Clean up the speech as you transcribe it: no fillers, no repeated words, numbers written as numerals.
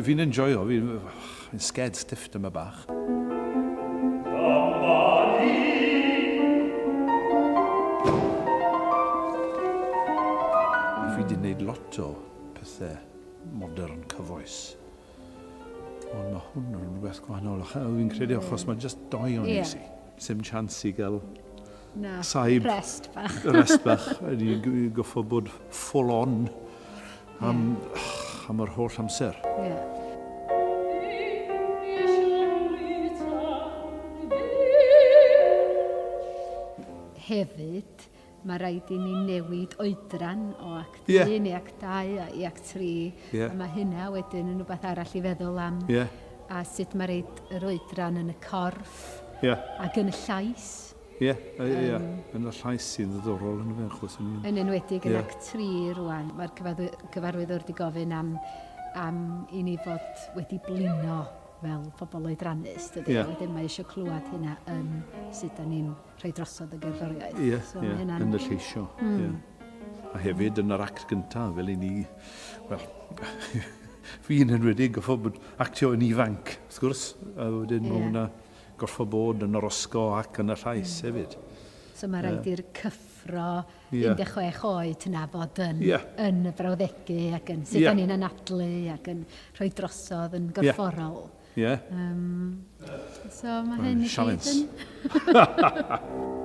Fi'n enjoyo, fi'n fi scared stiff dyma bach. Fi wedi gwneud lot o pethau modern cyfoes. Ond mae hwn yn rhywbeth gwahanol. Fi'n credu achos mae just doi o'n yeah. i. Sim chance i gael Na, saib. Rest bach. Rest bach. Ydy goffo bod full on am, yeah. am yr holl amser. Yeah. Hefyd, mae rhaid i ni newid oedran o act 1 yeah. i act 2 i act 3. Yeah. A mae hynna wedyn yn rhywbeth arall i feddwl am. Yeah. A sut mae reid yr oedran yn y corff yeah. ac yn y llais. Ie, ie, yn y llais sy'n ddiddorol yn y achos yn Yn enwedig yn act 3 rwan, mae'r cyfarwyddwr wedi gofyn am, am i ni fod wedi blino fel pobl oedrannus, dydy? Yeah. Wedyn mae eisiau clywed hynna yn sut da ni'n rhoi drosodd y gerddoriaeth. Ie, so, yeah, hynna'n... yn y lleisio. Yeah. A hefyd yn yr act gyntaf, fel i ni, wel, fi'n enwedig goffo bod actio yn ifanc, wrth gwrs, a wedyn yeah. mae hwnna gorfod bod yn yr osgo ac yn y llais mm. hefyd. So mae rhaid i'r cyffro 16 oed yna fod yn, yn y brawddegu ac yn sut yeah. ni'n anadlu ac yn rhoi drosodd yn gorfforol. Ie. So mae hyn i gyd yn...